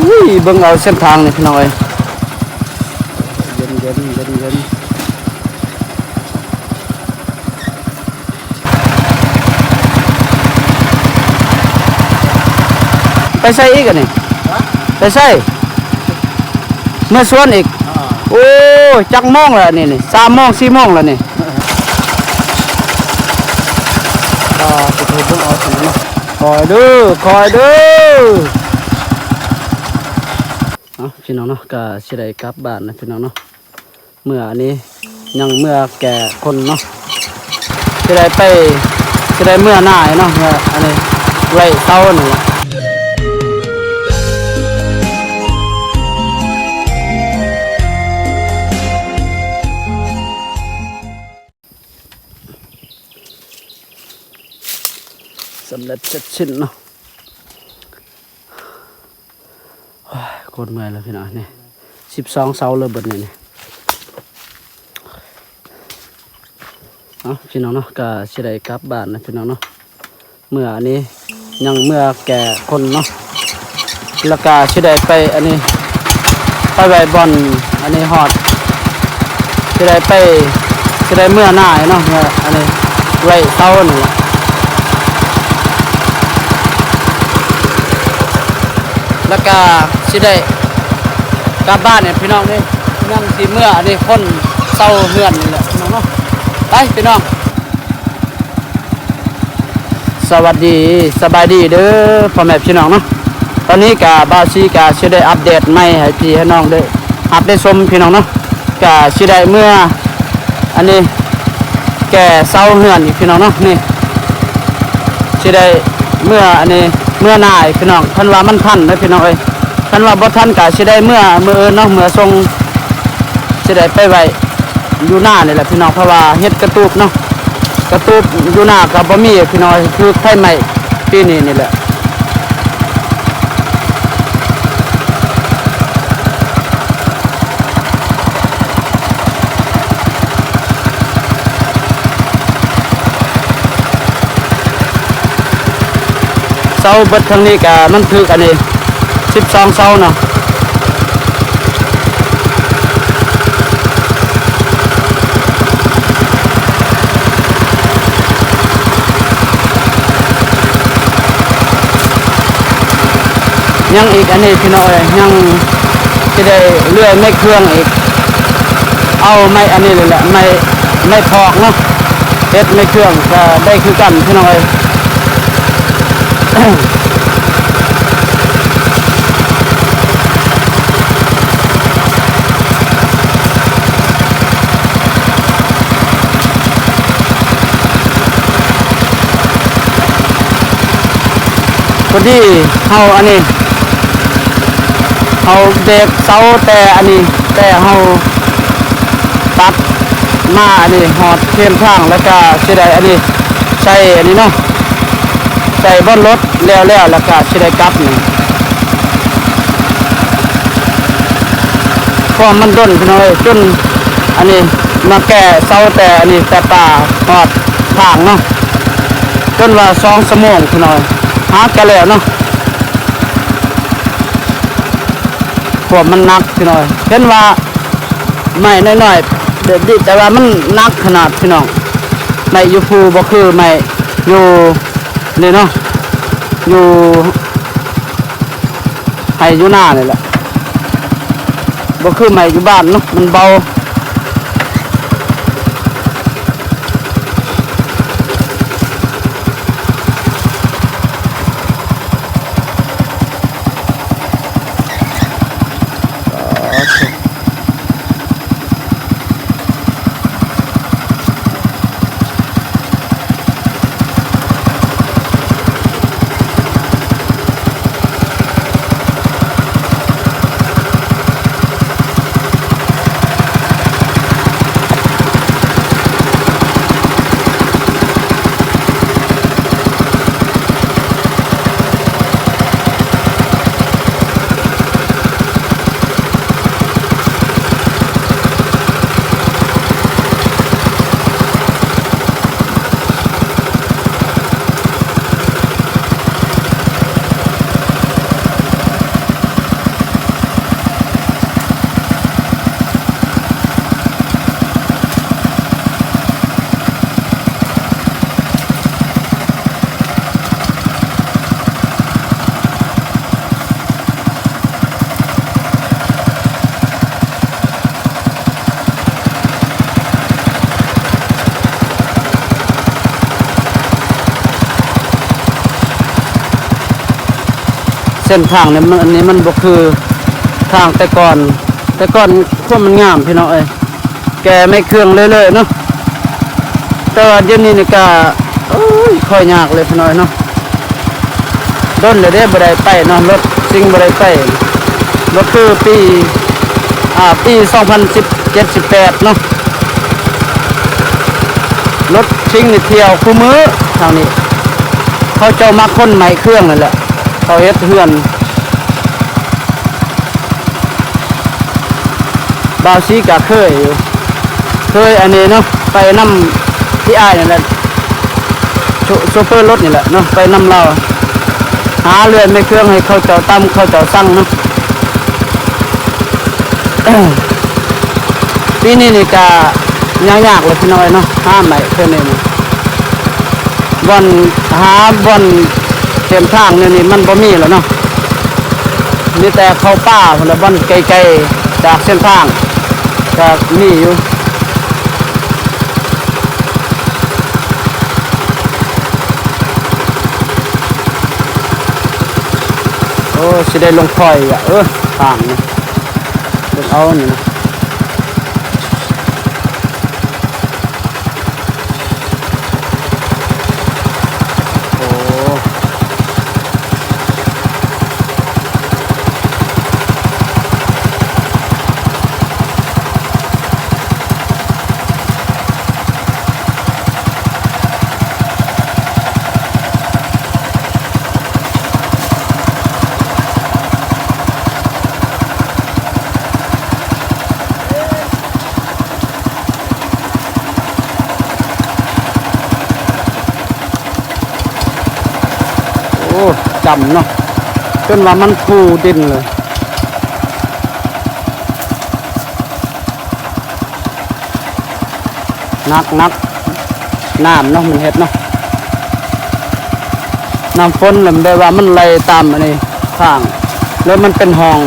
ອຸ້ຍ ເບິ່ງເອົາເສັ້ນທາງນີ້ພີ່ນ້ອງເອີຍ ເຢັນໆ ເຢັນໆ. ໄປໃສອີກອັນນີ້? ຮະ? ໄປໃສ? ເມືອສວນອີກ? ອ່າ. ໂອ້ຍ ຈັກໂມງແລ້ວນີ້? ນີ້ ສາມໂມງ ສີ່ໂມງແລ້ວນີ້. ອ່າ ໄປເບິ່ງເອົາຊັ້ນເນາະ. ຄອຍເດີ ຄອຍເດີ. ເອົາ ພີ່ນ້ອງເນາະ ກະຊິໄດ້ກັບບ້ານນະ ພີ່ນ້ອງເນາະ. ເມື່ອອັນນີ້ຍັງເມື່ອແກ່ຄົນເນາະ ຊິໄດ້ໄປ ຊິໄດ້ເມື່ອໜ້າເນາະ ເມື່ອອັນນີ້ໄວ້ເຊົານີ້ລະ. ສຳເລັດເສັດສິ້ນເນາະ. ໂອ້ຍ ໂຄດເມື່ອຍແລ້ວພີ່ນ້ອງ ນີ້ ສິບສອງເສົາເລີຍເບິດນີ້ ນີ້. ເອົາ ພີ່ນ້ອງເນາະ ກະຊິໄດ້ກັບບ້ານນະ ພີ່ນ້ອງເນາະ. ເມື່ອອັນນີ້ຍັງເມື່ອແກ່ຄົນເນາະ ແລ້ວກະຊິໄດ້ໄປອັນນີ້ ໄປໄວ້ບ່ອນອັນນີ້ຮອດ ຊິໄດ້ໄປ ຊິໄດ້ເມືອໜ້າເນາະ ເມືອອັນນີ້ໄວ້ເຊົານີ້ລະ ແລ້ວກະຊິໄດ້ກັບບ້ານນີ້ພີ່ນ້ອງເອີຍ. ຍັງຊິເມືອອັນນີ້ຄົນເຊົາເຮືອນນີ້ແຫຼະພີ່ນ້ອງເນາະ. ໄປພີ່ນ້ອງ. ສະຫວັດດີ ສະບາຍດີເດີພໍ່ແມ່ພີ່ນ້ອງເນາະ. ຕອນນີ້ກະບ່າວຊີກະຊິໄດ້ອັບເດດໃໝ່ໃຫ້ພີ່ໃຫ້ນ້ອງໄດ້ຮັບໄດ້ຊົມພີ່ນ້ອງເນາະ. ກະຊິໄດ້ເມືອອັນນີ້ແກ່ເຊົາເຮືອນອີກພີ່ນ້ອງເນາະ. ນີ້ຊິໄດ້ເມືອອັນນີ້ເມືອໜ້າອີກພີ່ນ້ອງ ຄັນວ່າມັນທັນເດີພີ່ນ້ອງເອີຍ. ຄັນວ່າບໍ່ທັນກະຊິໄດ້ເມືອມື້ອື່ນເນາະ ເມືອສົ່ງ ຊິໄດ້ໄປໄວ້ຢູ່ນານີ້ແຫຼະພີ່ນ້ອງ ເພາະວ່າເຮັດກະຕູບເນາະ ກະຕູບຢູ່ນາກະບໍ່ມີພີ່ນ້ອງ ຖືກໄຟໄໝ້ປີນີ້ນີ້ແຫຼະ. ເສົາເບິດທາງນີ້ກະມັນຖືກອັນນີ້ ສິບສອງເສົາເນາະ. ຍັງອີກອັນນີ້ພີ່ນ້ອງເອີຍ ຍັງຊິໄດ້ເລື່ອຍໄມ້ເຄື່ອງອີກ ເອົາໄມ້ອັນນີ້ແຫຼະ ໄມ້ ໄມ້ພອກເນາະ ເຮັດໄມ້ເຄື່ອງກະໄດ້ຄືກັນພີ່ນ້ອງເອີຍ. ພໍດີເຮົາອັນນີ້ ເຮົາເບຣກເຊົາແຕ່ອັນນີ້ ແຕ່ເຮົາຕັດມາອັນນີ້ຮອດເຄມທາງ ແລ້ວກະຊິໄດ້ອັນນີ້ໃສ່ອັນນີ້ເນາະ ໃສ່ບ່ອນລົດແລ້ວໆ ແລ້ວກະຊິໄດ້ກັບນີ້. ເພາະມັນດົນພີ່ນ້ອງເອີຍ ຈົນອັນນີ້ມາແກ່ເຊົາແຕ່ອັນນີ້ ແຕ່ປ່າຮອດທາງເນາະ ຈົນວ່າສອງຊົ່ວໂມງພີ່ນ້ອງ ຫາກະແລ້ວເນາະ. ພວກມັນໜັກພີ່ນ້ອງ ເຫັນວ່າໄມ້ນ້ອຍໆ ແບບນີ້ ແຕ່ວ່າມັນໜັກຂະໜາດພີ່ນ້ອງ. ໄມ້ຢູ່ພູບໍ່ຄືໄມ້ຢູ່ນີ້ເນາະ ຢູ່ໄຮ່ຢູ່ນານີ້ແຫຼະ ບໍ່ຄືໄມ້ຢູ່ບ້ານເນາະ ມັນເບົາ. ເສັ້ນທາງນີ້ມັນ ອັນນີ້ມັນບໍ່ຄືທາງແຕ່ກ່ອນ, ແຕ່ກ່ອນຄວາມມັນງາມພີ່ນ້ອງເອີຍ, ແກ່ໄມ້ເຄື່ອງເລື້ອຍໆເນາະ. ແຕ່ວ່າດຽວນີ້ນີ້ກະ ໂອ້ຍ ຄ່ອຍຍາກເລີຍພີ່ນ້ອງເນາະ. ດົນແລ້ວເດ້ບໍ່ໄດ້ໄປເນາະ, ລົດຊິງບໍ່ໄດ້ໄປ, ບໍ່ຄືປີ ອ່າ ປີສອງພັນສິບເຈັດ ສິບແປດເນາະ. ລົດຊິງນີ້ທ່ຽວຄູ່ມື້ທາງນີ້, ເຂົາເຈົ້າມາຂົນໄມ້ເຄື່ອງນັ້ນແຫຼະ, ເຂົາເຮັດເຮືອນ. ບ່າວສີກະເຄີຍຢູ່ ເຄີຍອັນນີ້ເນາະ, ໄປນຳພີ່ອ້າຍນັ້ນແຫຼະ, ໂຊ ໂຊເຟີລົດນີ້ແຫຼະເນາະ, ໄປນຳລາວ ຫາເລື່ອຍໄມ້ເຄື່ອງໃຫ້ເຂົາເຈົ້າຕຳ ເຂົາເຈົ້າສັ່ງເນາະ. ປີນີ້ນີ້ກະຍາກໆເລີຍພີ່ນ້ອງເອີຍເນາະ, ຫາໄມ້ເທື່ອນີ້ນີ້ ບ່ອນ ຫາບ່ອນເສັ້ນທາງແນວນີ້ມັນບໍ່ມີແລ້ວເນາະ, ມີແຕ່ເຂົ້າປ່າພຸ້ນແຫຼະ, ບ່ອນໄກໆຈາກເສັ້ນທາງກະມີຢູ່. ໂອ້ ຊິໄດ້ລົງຄອຍອີກ ເອີ ທາງນີ້ ເບິ່ງເອົານີ້ນະ. ໂອ້ ໂອ້ ຈຳເນາະ, ຈົນວ່າມັນຟູດິນເລີຍ. ໜັກໆ ນ້ຳເນາະ ມັນເຮັດເນາະ, ນ້ຳຝົນລະແບບວ່າມັນໄຫຼຕາມອັນນີ້ທາງ ແລ້ວມັນເປັນຮ່ອງ.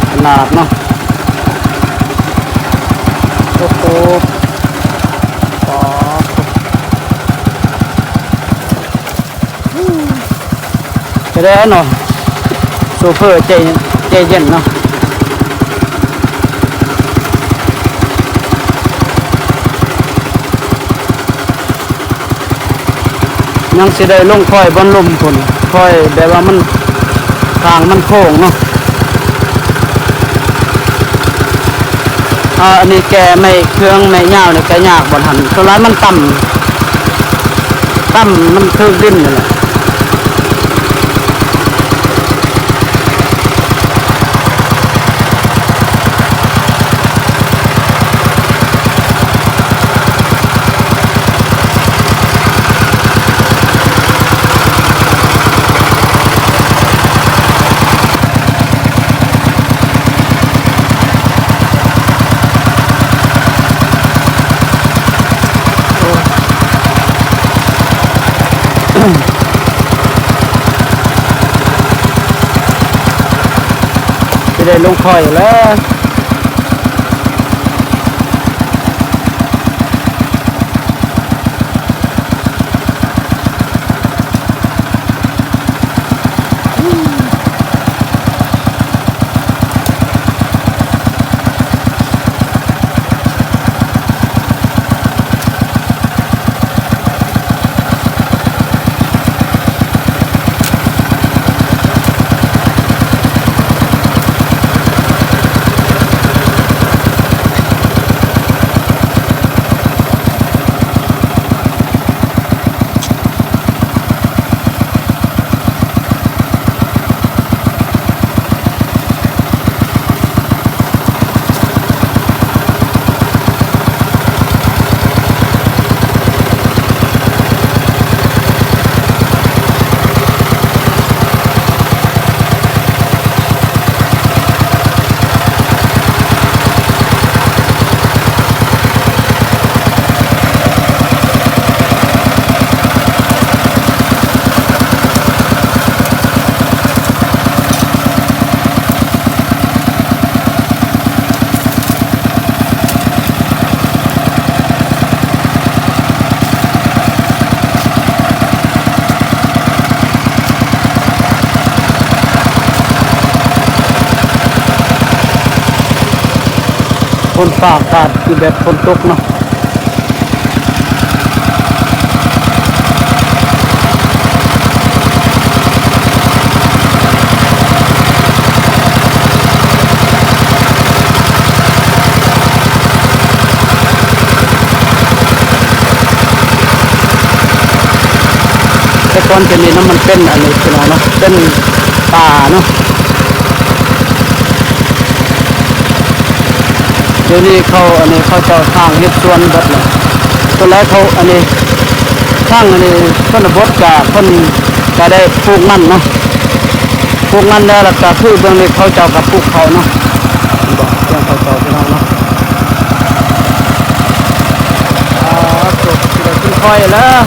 ຂະໜາດເນາະ ໂອ້ໂຫ ປາດໂທ້. ຈະໄດ້ເນາະ ໂຊເຟີໃຈ ໃຈເຢັນເນາະ. ຍັງຊິໄດ້ລົງຄອຍບ່ອນລຸ່ມພຸ້ນ, ຄອຍແບບວ່າມັນ ທາງມັນໂຄ້ງເນາະ. ອ່າ ອັນນີ້ແກ່ໄມ້ເຄື່ອງໄມ້ຍາວນີ້ກະຍາກບ່ອນຫັ້ນ, ສ່ວນຫຼາຍມັນຕ່ຳ ຕ່ຳ ມັນຖືກດິນນີ້ແຫຼະ. ຊິໄດ້ລົງຄອຍແລ້ວ. ຝົນຟ້າອາກາດຄືແບບຝົນຕົກເນາະ. ແຕ່ກ່ອນຈະມີນ້ຳມັນເປັນອັນນີ້ພີ່ນ້ອງເນາະ ເປັນປ່າເນາະ. ດຽວນີ້ເຂົາ ອັນນີ້ເຂົາເຈົ້າສ້າງເຮັດສວນເບິດແລ້ວ. ສ່ວນຫຼາຍເຂົາ ອັນນີ້ ທາງອັນນີ້ຊົນນະບົດກະເພິ່ນກະໄດ້ປູກມັນເນາະ ປູກມັນແລ້ວ ແລ້ວກະຄືເບື້ອງນີ້ເຂົາເຈົ້າກະປູກເຂົ້າເນາະ. ເຫັນບໍ່ ເຂື່ອນເຂົາເຈົ້າພີ່ນ້ອງເນາະ. ອ່າ ໂຕກະຊິໄດ້ກິນຂ້ອຍແລ້ວ.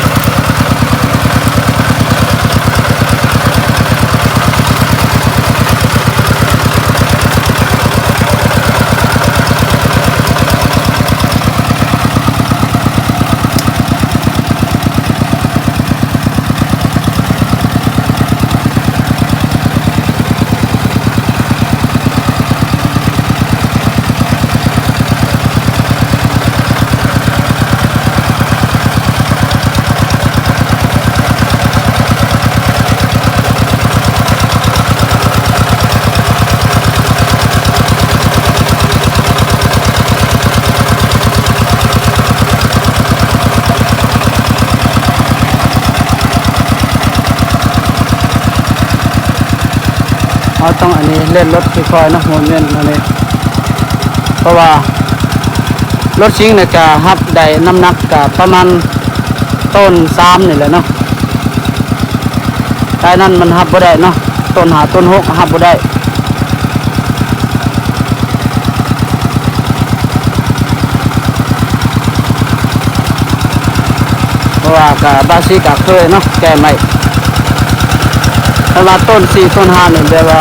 ເຮົາຕ້ອງອັນນີ້ເລ່ນລົດຄ່ອຍໆເນາະ ໂມເມັນອັນນີ້ ເພາະວ່າລົດຊິງນີ້ກະຮັບໄດ້ນ້ຳໜັກກະປະມານໂຕນສາມນີ້ແຫຼະເນາະ. ໄດ້ນັ້ນມັນຮັບບໍ່ໄດ້ເນາະ ໂຕນຫ້າ ໂຕນຫົກຮັບບໍ່ໄດ້. ເພາະວ່າກະບາຊິກະເຄີຍເນາະ ແກ່ໄມ້ ຄັນວ່າຕົ້ນສີ່ຕົ້ນຫ້ານີ້ແບບວ່າ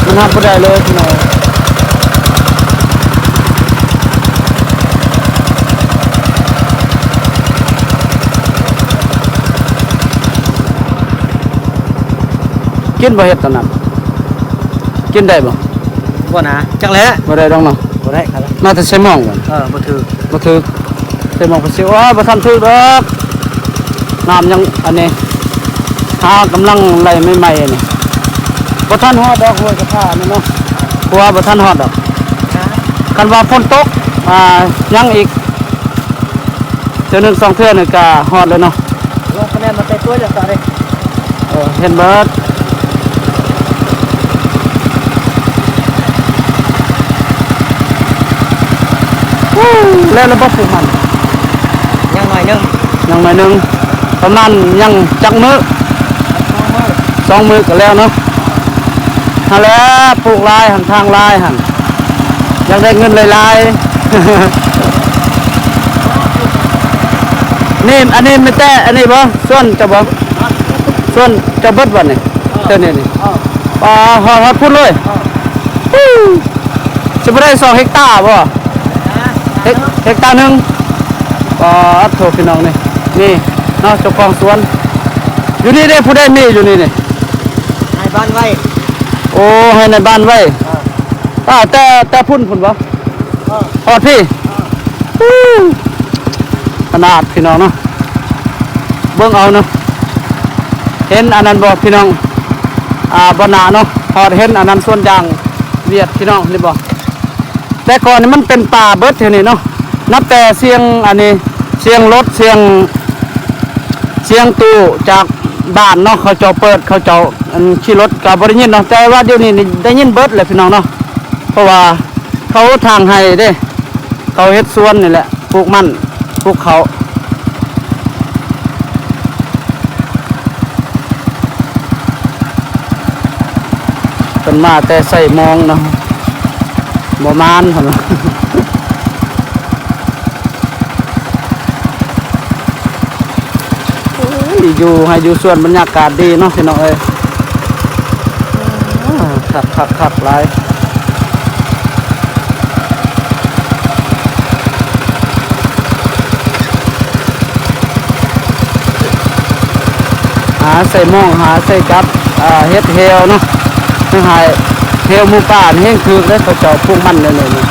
ມັນຮັບບໍ່ໄດ້ເລີຍພີ່ນ້ອງ. ກິນບໍ່ເຫັດຕອນນັ້ນ ກິນໄດ້ບໍ່? ບໍ່ນາ ຈັກແຫຼະ ບໍ່ໄດ້ດອກເນາະ ບໍ່ໄດ້ຄັບ ມາແຕ່ໃສ່ໝອງບໍ່? ເອີ ບໍ່ຖືກ ບໍ່ຖືກ ໃສ່ໝອງປາຊິວ ໂອ້ຍ ບໍ່ທັນຖືກດອກ ນ້ຳຍັງອັນນີ້ ຫາກຳລັງໄຫຼໃໝ່ໆ ອັນນີ້ ບໍ່ທັນຮອດດອກ ຫ້ວຍກະພານີ້ເນາະ ຂົວບໍ່ທັນຮອດດອກ ຄັນວ່າຝົນຕົກ ອ່າ ຍັງອີກ ເທື່ອໜຶ່ງສອງເທື່ອນີ້ກະຮອດແລ້ວເນາະ ລົງຄະແນນມາແຕ່ຕົວຈະສາເດ້ ເອີ ເຫັນເບິດ ແລ້ວລະບໍ່ປູກມັນ ຍັງໜ້ອຍໜຶ່ງ ຍັງໜ້ອຍໜຶ່ງ ປະມານຍັງຈັກມື້ ສອງມື້ ສອງມື້ກະແລ້ວເນາະ ຫັ້ນແຫຼະ ປູກຫຼາຍຫັ້ນ ທາງຫຼາຍຫັ້ນ ຢາກໄດ້ເງິນຫຼາຍໆ ນີ້ ອັນນີ້ມີແຕ່ອັນນີ້ບໍ່? ສວນເຈົ້າບໍ່? ສວນເຈົ້າເບິດບໍ່ນີ້? ເອີ ເທົ່ານີ້ນີ້ ເອີ ປາ ຮອດ ຮອດພຸ້ນເລີຍ ເອີ ຊິບໍ່ໄດ້ສອງເຮັກຕາບໍ່? ເຮັກ ເຮັກຕາໜຶ່ງ ປາໂທ້ ພີ່ນ້ອງນີ້ ນີ້ເນາະ ເຈົ້າຂອງສວນ ຢູ່ນີ້ເດ້ ຜູ້ໃດມີຢູ່ນີ້ນີ້? ໃຫ້ບ້ານໄວ້ ໂອ້ ໃຫ້ໃນບ້ານໄວ້ ເອີ ອ້າວ ແຕ່ ແຕ່ພຸ້ນ ພຸ້ນບໍ່? ເອີ ຮອດພີ້ ເອີ ຂະໜາດ ພີ່ນ້ອງເນາະ ເບິ່ງເອົາເນາະ ເຫັນອັນນັ້ນບໍ່ພີ່ນ້ອງ ອ່າ ບໍ່ໜ້າເນາະ ຮອດເຫັນອັນນັ້ນສວນຢາງຫວຽດ ພີ່ນ້ອງເຫັນບໍ່? ແຕ່ກ່ອນນີ້ມັນເປັນປ່າເບິດແຖວນີ້ເນາະ ນັບແຕ່ສຽງອັນນີ້ ສຽງລົດ ສຽງ ສຽງຕູ້ຈາກບ້ານເນາະ ເຂົາເຈົ້າເປີດ ເຂົາເຈົ້າ ອັນ ຂີ່ລົດກະບໍ່ໄດ້ຍິນເນາະ ແຕ່ວ່າດຽວນີ້ນີ້ໄດ້ຍິນເບິດແຫຼະພີ່ນ້ອງເນາະ ເພາະວ່າເຂົາຖາງໄຮ່ເດ້ ເຂົາເຮັດສວນນີ້ແຫຼະ ປູກມັນ ປູກເຂົ້າ ເພິ່ນມາແຕ່ໃສ່ມອງເນາະ ບໍ່ມານເພິ່ນວ່າ ໂອ້ຍ ຢູ່ໄຮ່ຢູ່ສວນບັນຍາກາດດີເນາະ ພີ່ນ້ອງເອີຍ ຄັກໆໆຫຼາຍ. ຫາໃສ່ໝອງ ຫາໃສ່ກັບ ເຮັດແຮ້ວເນາະ ໃຫ້ແຮ້ວໝູປ່າແຫ້ງຖືກເດ້ ເຂົາເຈົ້າປູກມັນແນວນີ້.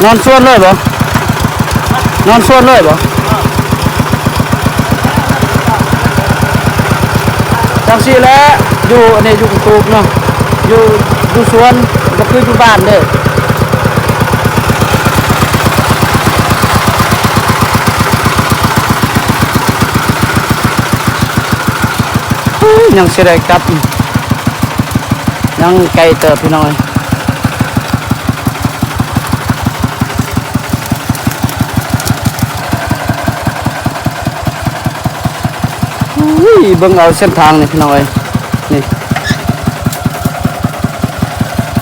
ນອນສວນເລີຍບໍ່? ນອນສວນເລີຍບໍ່? ຈັ່ງຊີ້ແຫຼະ ຢູ່ອັນນີ້ ຢູ່ກະຕູບເນາະ ຢູ່ ຢູ່ສວນ ບໍ່ຄືຢູ່ບ້ານເດ້. ອຸ້ຍ ຍັງຊິໄດ້ກັບ ຍັງໄກເຕີບພີ່ນ້ອງເອີຍ. ອຸ້ຍ ເບິ່ງເອົາເສັ້ນທາງນີ້ພີ່ນ້ອງເອີຍ ນີ້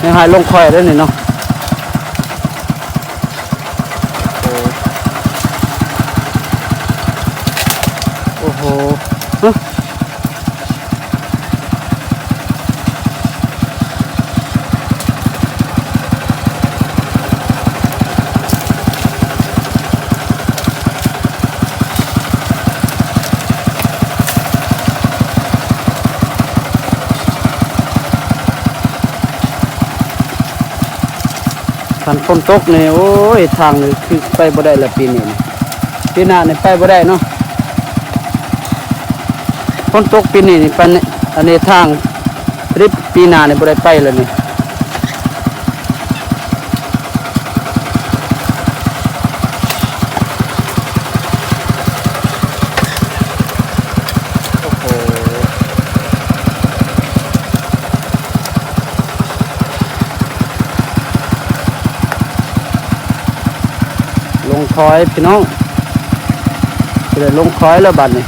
ຍັງໃຫ້ລົງຄອຍເດ້ນີ້ເນາະ. ໂອ້ໂຫ ຮະ ຄັນຝົນຕົກນີ້ ໂອ້ຍ ທາງນີ້ຄືໄປບໍ່ໄດ້ລະປີນີ້ ປີໜ້ານີ້ໄປບໍ່ໄດ້ເນາະ. ຝົນຕົກປີນີ້ນີ້ ປານນີ້ ອັນນີ້ທາງ ລິບ ປີໜ້ານີ້ບໍ່ໄດ້ໄປແລ້ວນີ້. ໂອ້ໂຫ ລົງຄອຍພີ່ນ້ອງ ຊິໄດ້ລົງຄອຍແລ້ວບັດນີ້.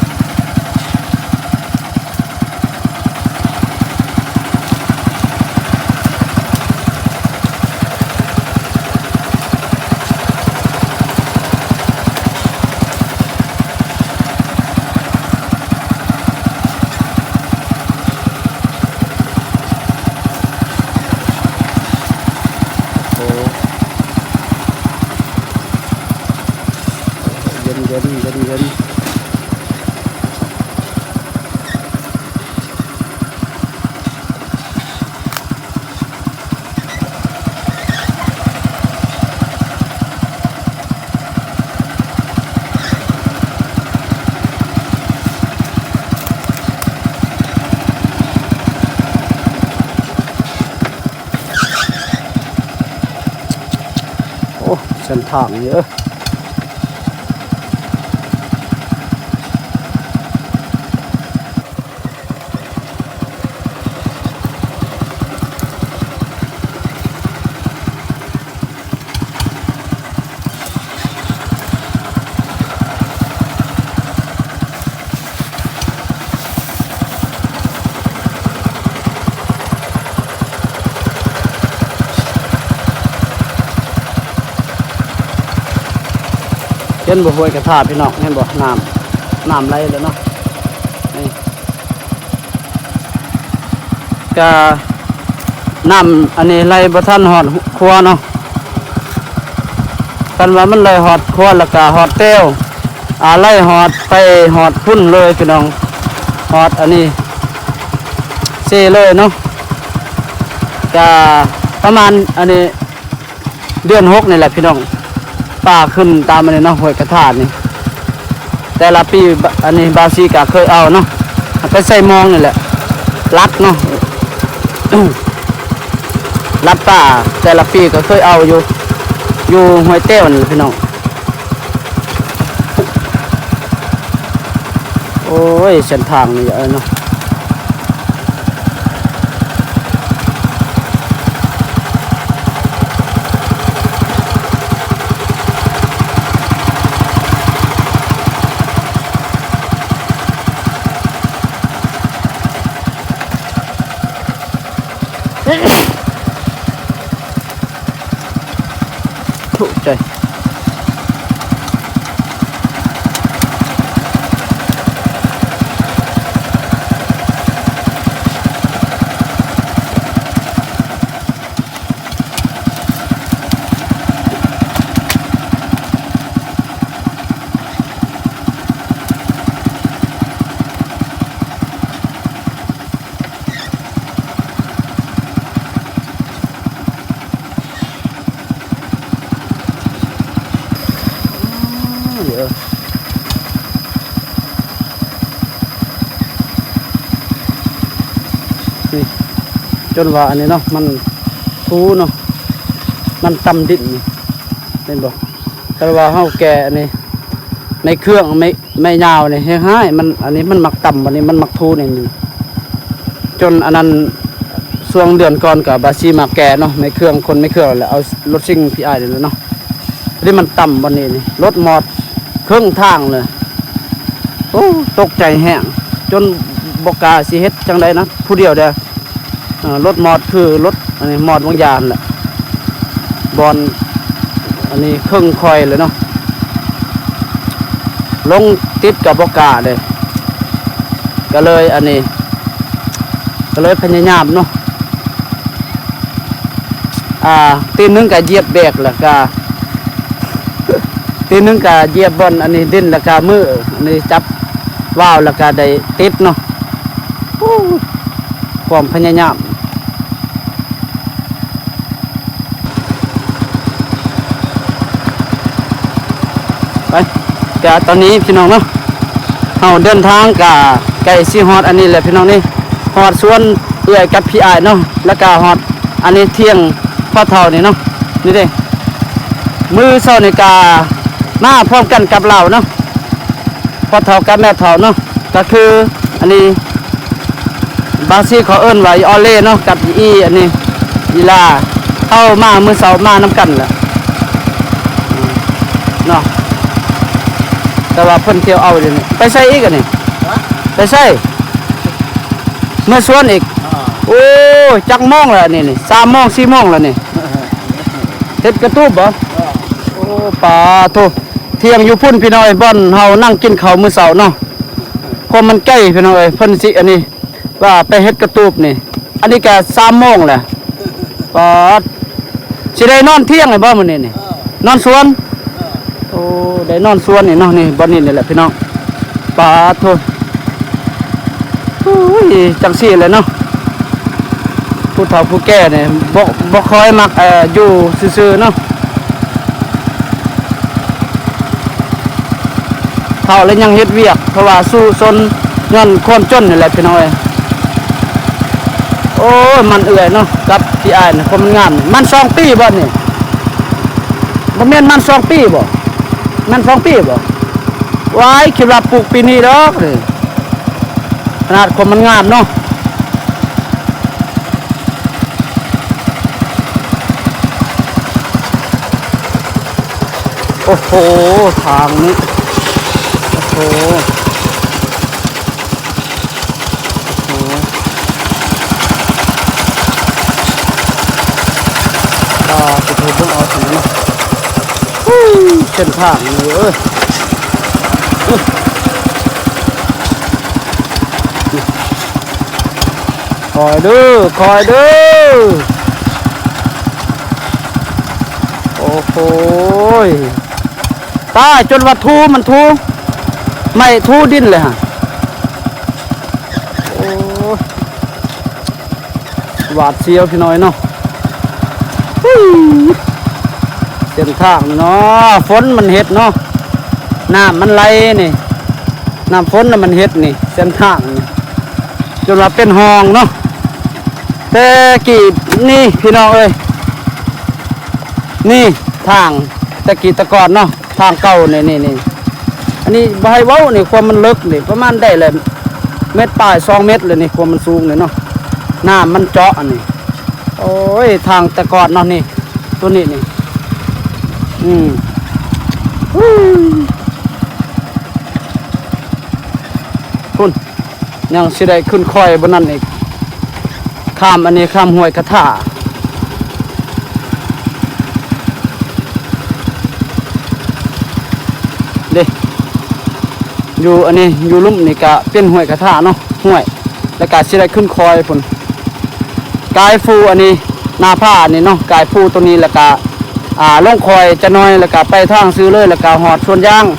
ໂອ້ ເຢັນໆ ເຢັນໆ. ໂອ້ ເສັ້ນທາງນີ້ເອີ. ເຫັນບໍ່ ຫ້ວຍກະທາ ພີ່ນ້ອງ ເຫັນບໍ່ ນ້ຳ ນ້ຳໄຫຼແລ້ວເນາະ ນີ້. ກະນ້ຳອັນນີ້ໄຫຼບໍ່ທັນຮອດຄົວເນາະ ຄັນວ່າມັນໄຫຼຮອດຄົວແລ້ວກະຮອດແຕ່ວ ອາ ໄຫຼຮອດໄປຮອດພຸ້ນເລີຍພີ່ນ້ອງ ຮອດອັນນີ້ເຊເລີຍເນາະ ກະປະມານອັນນີ້ ເດືອນຫົກນີ້ແຫຼະພີ່ນ້ອງ ປາຂຶ້ນຕາມອັນນີ້ເນາະ ຫ້ວຍກະທານີ້ ແຕ່ລະປີ ບ- ອັນນີ້ບ່າວສີກະເຄີຍເອົາເນາະ ເອົາໄປໃສ່ມອງນີ້ແຫຼະ ລັດເນາະ ລັດປາ ແຕ່ລະປີກະເຄີຍເອົາຢູ່ ຢູ່ຫ້ວຍແຕ້ວນີ້ແຫຼະພີ່ນ້ອງ. ໂອ້ຍ ເສັ້ນທາງນີ້ເອີຍເນາະ. ທຸກໃຈ. ໂ ເອີ ນີ້ ຈົນວ່າອັນນີ້ເນາະ ມັນທູເນາະ ມັນຕຳດິນນີ້ ເຫັນບໍ່? ແຕ່ວ່າເຮົາແກ່ອັນນີ້ ໄມ້ເຄື່ອງ ໄມ້ ໄມ້ຍາວນີ້ແຮງຮ້າຍ ມັນ ອັນນີ້ມັນມັກຕຳ ອັນນີ້ມັນມັກທູນີ້ ນີ້ ຈົນອັນນັ້ນ ຊ່ວງເດືອນກ່ອນກໍບາຊີມາແກ່ເນາະ ໄມ້ເຄື່ອງ ຄົນໄມ້ເຄື່ອງ ແລ້ວເອົາລົດຊິງພີ່ອ້າຍນີ້ແຫຼະເນາະ ນີ້ມັນຕຳບ່ອນນີ້ນີ້ ລົດມອດເຄິ່ງທາງເລີຍ. ໂອ້ ຕົກໃຈແຮງ ຈົນບໍ່ກ້າຊິເຮັດຈັ່ງໃດນະ ຜູ້ດຽວເດ້. ເອີ ລົດມອດຄືລົດອັນນີ້ ມອດວາງຢາຫັ້ນແຫຼະ ບ່ອນອັນນີ້ເຄິ່ງຂ້ອຍເລີຍເນາະ ລົງຕິດກັບບໍ່ກ້າເດ້ ກໍເລີຍອັນນີ້ ກໍເລີຍພະຍາຍາມເນາະ ອ່າ ຕີນໜຶ່ງກໍຢຽບແບກ ແລ້ວກໍ ຕີນໜຶ່ງກໍຢຽບບ່ອນອັນນີ້ດິນ ແລ້ວກໍມືອັນນີ້ຈັບວາວ ແລ້ວກໍໄດ້ຕິດເນາະ. ໂອ້ ຄວາມພະຍາຍາມ ໄປ ກະຕອນນີ້ພີ່ນ້ອງເນາະ ເຮົາເດີນທາງກະໃກ້ຊິຮອດອັນນີ້ແຫຼະພີ່ນ້ອງນີ້ ຮອດສວນເອື້ອຍກັບພີ່ອ້າຍເນາະ ແລ້ວກະຮອດອັນນີ້ຖຽງພໍ່ເຖົ້ານີ້ເນາະ ນີ້ເດ້. ມື້ເຊົ້ານີ້ກະມາພ້ອມກັນກັບລາວເນາະ ພໍ່ເຖົ້າກັບແມ່ເຖົ້າເນາະ ກໍຄືອັນນີ້ ບາງທີ່ເຂົາເອີ້ນວ່າອີອອເລເນາະ ກັບອີອັນນີ້ ອີລາ ເຮົາມາມື້ເຊົ້າມານຳກັນແຫຼະເນາະ ແຕ່ວ່າເພິ່ນທ່ຽວເອົາຢູ່ນີ້. ໄປໃສອີກອັນນີ້? ໄປໃສ? ເມືອສວນອີກ? ໂອ້ຍ ຈັກໂມງແລ້ວອັນນີ້ນີ້? ສາມໂມງ ສີ່ໂມງແລ້ວນີ້ ເຮັດກະຕູບບໍ? ໂອ້ ປາໂທ້ ຖຽງຢູ່ພຸ້ນພີ່ນ້ອງເອີຍ ບ່ອນເຮົານັ່ງກິນເຂົ້າມື້ເຊົ້າເນາະ ຄວາມມັນໄກພີ່ນ້ອງເອີຍ ເພິ່ນຊິອັນນີ້ ວ່າໄປເຮັດກະຕູບນີ້ ອັນນີ້ກະສາມໂມງແຫຼະ. ປາດ ຊິໄດ້ນອນທ່ຽງແລ້ວບໍ່ມື້ນີ້ນີ້? ນອນສວນ? ໂອ້ ໄດ້ນອນສວນນີ້ເນາະ ນີ້ບ່ອນນີ້ນີ້ແຫຼະພີ່ນ້ອງ. ປາດໂທ້ ໂອ້ຍ ຈັ່ງຊີ້ແຫຼະເນາະ ຜູ້ເຖົ້າຜູ້ແກ່ນີ້ບໍ່ ບໍ່ຄ່ອຍມັກ ເອີ ຢູ່ຊື່ໆເນາະ. ເຖົ້າແລ້ວຍັງເຮັດວຽກ ເພາະວ່າສູ້ຊົນຍ້ອນຄວາມຈົນນີ້ແຫຼະພີ່ນ້ອງເອີຍ. ໂອ້ຍ ມັນເອື້ອຍເນາະ ກັບພີ່ອ້າຍນີ້ ຄວາມມັນງາມນີ້ ມັນສອງປີບໍ່ນີ້? ບໍ່ແມ່ນມັນສອງປີບໍ່? ແມ່ນສອງປີບໍ່? ວ້າຍ ຄິດວ່າປູກປີນີ້ດອກນີ້ ຂະໜາດຄວາມມັນງາມເນາະ. ໂອ້ໂຫ ທາງນີ້ ໂອ້ໂຫ ໂອ້ໂຫ ອ່າ ຊິໂທເບິ່ງເອົາຊັ້ນເນາະ ເສັ້ນທາງນີ້ເອີຍ. ຄ່ອຍເດີ ຄ່ອຍເດີ ໂອ້ໂຫ ຕາຍ ຈົນວ່າທູມັນທູ ໄມ້ທູດິນເລີຍຫັ້ນ. ໂອ້ຍ ຫວາດສຽວພີ່ນ້ອງເນາະ ເສັ້ນທາງເນາະ ຝົນມັນເຮັດເນາະ ນ້ຳມັນໄຫຼນີ້ ນ້ຳຝົນນະມັນເຮັດນີ້ ເສັ້ນທາງນີ້ ຈົນວ່າເປັນຮ່ອງເນາະ. ແຕ່ກີ້ນີ້ພີ່ນ້ອງເອີຍ ນີ້ທາງແຕ່ກີ້ແຕ່ກ່ອນເນາະ ທາງເກົ່ານີ້ ນີ້ ນີ້ ອັນນີ້ບໍ່ໃຫ້ເວົ້ານີ້ ຄວາມມັນເລິກນີ້ ປະມານໄດ້ແຫຼະ ເມັດປາຍ ສອງເມັດແລ້ວນີ້ ຄວາມມັນສູງນີ້ເນາະ ນ້ຳມັນເຈາະອັນນີ້. ໂອ້ຍ ທາງແຕ່ກ່ອນເນາະນີ້ ໂຕນີ້ນີ້ ອືມ ພຸ້ນ ຍັງຊິໄດ້ຂຶ້ນຄ່ອຍບ່ອນນັ້ນອີກ ຂ້າມອັນນີ້ ຂ້າມຫ້ວຍກະທາເດ້ ຢູ່ອັນນີ້ ຢູ່ລຸ່ມນີ້ກະເປັນຫ້ວຍກະທາເນາະ ຫ້ວຍ ແລ້ວກະຊິໄດ້ຂຶ້ນຄ່ອຍພຸ້ນ ກາຍພູອັນນີ້ ໜ້າຜາອັນນີ້ເນາະ ກາຍພູໂຕນີ້ ແລ້ວກະ ອ່າ ລົງຄ່ອຍຈັກໜ້ອຍ ແລ້ວກະໄປທາງຊື່ເລີຍ ແລ້ວກະຮອດສວນຢາງ. ໂ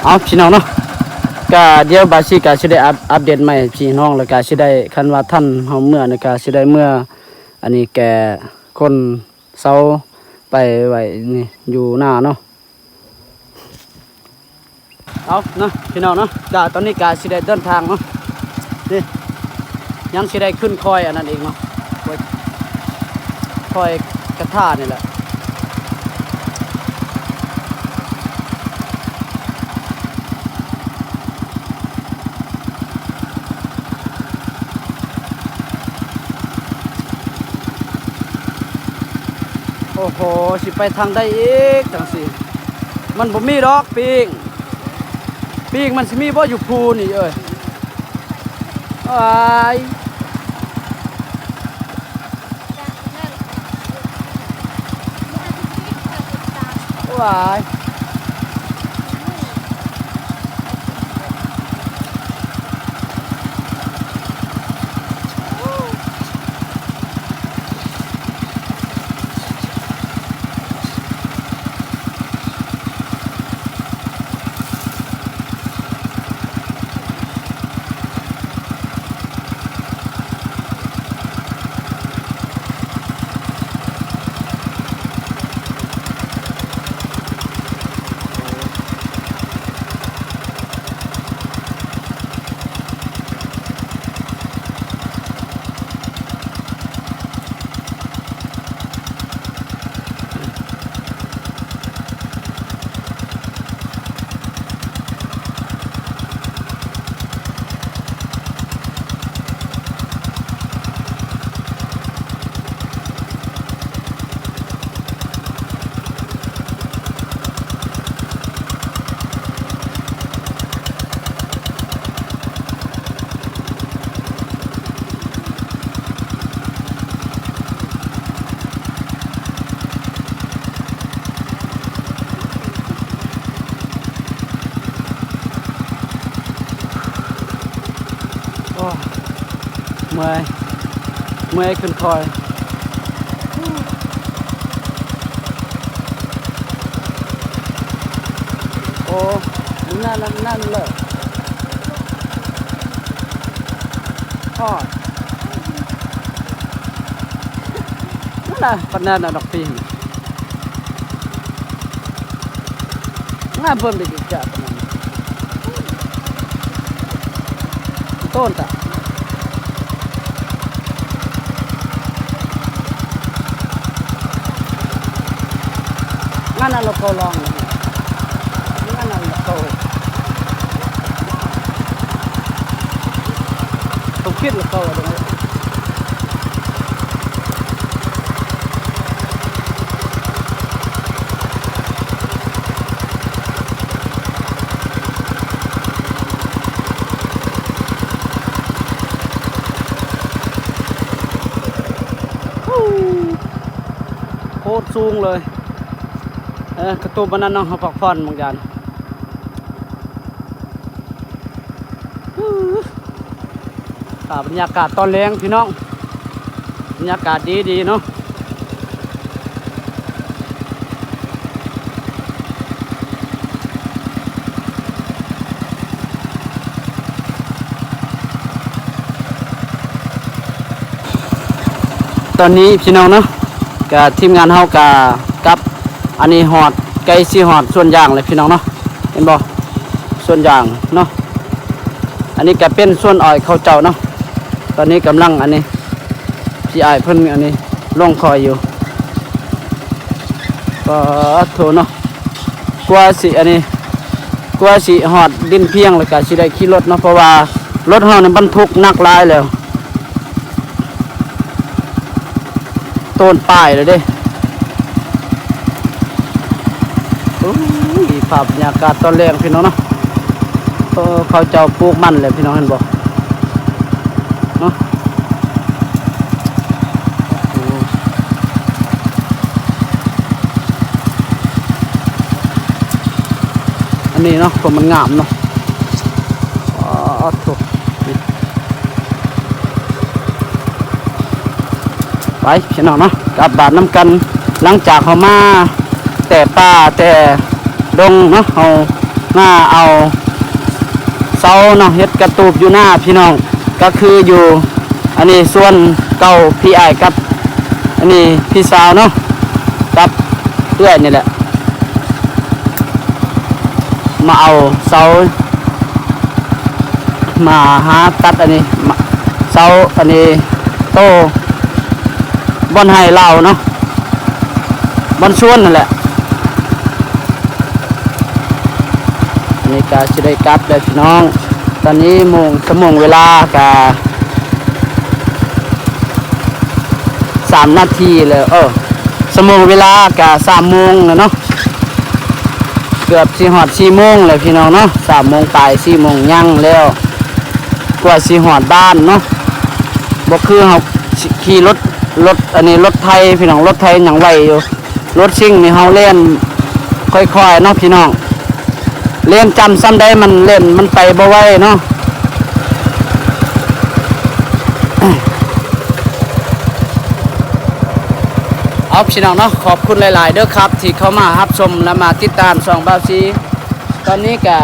ເອົາ ພີ່ນ້ອງເນາະ ກະດຽວບ່າວສີກະຊິໄດ້ອັບ ອັບເດດໃໝ່ໃຫ້ພີ່ນ້ອງ ແລ້ວກະຊິໄດ້ ຄັນວ່າທັນເຮົາເມືອນີ້ກະຊິໄດ້ເມືອ ອັນນີ້ແກ່ຄົນເຊົາໄປໄວ້ນີ້ຢູ່ນາເນາະ. ເອົາເນາະ ພີ່ນ້ອງເນາະ ກະຕອນນີ້ກະຊິໄດ້ເດີນທາງເນາະ ນີ້ ຍັງຊິໄດ້ຂຶ້ນຄອຍອັນນັ້ນອີກເນາະ ຄອຍ ຄອຍກະທານີ້ແຫຼະ. ໂອ້ໂຫ ຊິໄປທາງໃດອີກ ຈັ່ງຊີ້ ມັນບໍ່ມີດອກປີ້ງ ປີ້ງມັນຊິມີບໍ່ຢູ່ພູນີ້ເອີຍ ອ້າຍ. ວ້າຍ ໂອ້ ເມື່ອຍ ເມື່ອຍຂຶ້ນຄອຍ. ໂອ້ ນັ້ນ ນັ້ນ ນັ້ນເລີຍ ຮອດ ນັ້ນນະ ປານນັ້ນນະ ດອກປີງ ງາມເບິ່ງໄດ້ກິນຈາກປານນັ້ນ ໂຕນຕາ ງານນັ້ນລະເຂົາລອງ ງານນັ້ນລະເຂົາ ເຂົາຄິດລະເຂົາ ໂຄດສູງເລີຍ ເອີ ກະຕູບອັນນັ້ນເນາະ ເຮົາພັກຜ່ອນບາງຢ່າງ. ພາບບັນຍາກາດຕອນແລງພີ່ນ້ອງ ບັນຍາກາດດີໆເນາະ. ຕອນນີ້ພີ່ນ້ອງເນາະ ກະທີມງານເຮົາກະກັບ ອັນນີ້ຮອດ ໃກ້ຊິຮອດສວນຢາງແລ້ວພີ່ນ້ອງເນາະ ເຫັນບໍ່ ສວນຢາງເນາະ. ອັນນີ້ກະເປັນສວນອ້ອຍເຂົາເຈົ້າເນາະ ຕອນນີ້ກຳລັງ ອັນນີ້ ພີ່ອ້າຍເພິ່ນ ອັນນີ້ ລົງຄອຍຢູ່. ປາດໂທເນາະ ກວ່າຊິ ອັນນີ້ ກວ່າຊິຮອດດິນພຽງ ແລ້ວກະຊິໄດ້ຂີ່ລົດເນາະ ເພາະວ່າລົດເຮົານີ້ບັນທຸກໜັກຫຼາຍແລ້ວ. ໂຕນປາຍແລ້ວເດ້. ໂອ້ຍ ພາບບັນຍາກາດຕອນແລງພີ່ນ້ອງເນາະ. ເອີ ເຂົາເຈົ້າປູກມັນແຫຼະພີ່ນ້ອງ ເຫັນບໍ່ເນາະ. ໂອ້ ອັນນີ້ເນາະ ເພາະມັນງາມເນາະ. ປາດໂທ ໄປພີ່ນ້ອງເນາະ ກັບບ້ານນຳກັນ. ຫຼັງຈາກເຮົາມາແຕ່ປ່າແຕ່ດົງເນາະ ເຮົາ ມາເອົາເສົາເນາະ ເຮັດກະຕູບຢູ່ນາພີ່ນ້ອງ ກໍຄືຢູ່ ອັນນີ້ສວນເກົ່າພີ່ອ້າຍກັບ ອັນນີ້ພີ່ສາວເນາະ ກັບເອື້ອຍນີ້ແຫຼະ ມາເອົາເສົາ ມາຫາຕັດອັນນີ້ ມາ ເສົາອັນນີ້ ໂຕ ບ່ອນໄຮ່ລາວເນາະ ບ່ອນສວນນັ້ນແຫຼະ. ອັນນີ້ກະຊິໄດ້ກັບແລ້ວພີ່ນ້ອງ ຕອນນີ້ໂມງ ຊົ່ວໂມງເວລາກະສາມນາທີແລ້ວ ເອີ ຊົ່ວໂມງເວລາກະສາມໂມງແລ້ວເນາະ ເກືອບຊິຮອດສີ່ໂມງແລ້ວພີ່ນ້ອງເນາະ ສາມໂມງປາຍ ສີ່ໂມງຍັງແລ້ວ ກວ່າຊິຮອດບ້ານເນາະ ບໍ່ຄືເຮົາຂີ່ລົດ ລົດອັນນີ້ລົດໄຖພີ່ນ້ອງ ລົດໄຖຍັງໄວຢູ່ ລົດຊິງນີ້ເຮົາແລ່ນຄ່ອຍໆເນາະພີ່ນ້ອງ ແລ່ນຈ້ຳສ່ຳໃດມັນແລ່ນ ມັນໄປບໍ່ໄວເນາະ. ເອົາພີ່ນ້ອງເນາະ ຂອບຄຸນຫຼາຍໆເດີຄັບ ທີ່ເຂົ້າມາຮັບຊົມ ແລະ ມາຕິດຕາມຊ່ອງບ່າວຊີ ຕອນນີ້ກະ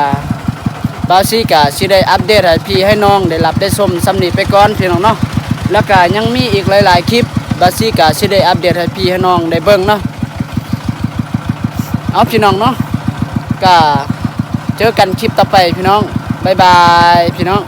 ບ່າວຊີກະຊິໄດ້ອັບເດດໃຫ້ພີ່ໃຫ້ນ້ອງໄດ້ຮັບໄດ້ຊົມສ່ຳນີ້ໄປກ່ອນພີ່ນ້ອງເນາະ ແລ້ວກະຍັງມີອີກຫຼາຍໆຄລິບ ບ່າວຊີກະຊິໄດ້ອັບເດດໃຫ້ພີ່ໃຫ້ນ້ອງໄດ້ເບິ່ງເນາະ. ເອົາພີ່ນ້ອງເນາະ ກະເຈີກັນຄລິບຕໍ່ໄປພີ່ນ້ອງ ບາຍບາຍພີ່ນ້ອງ.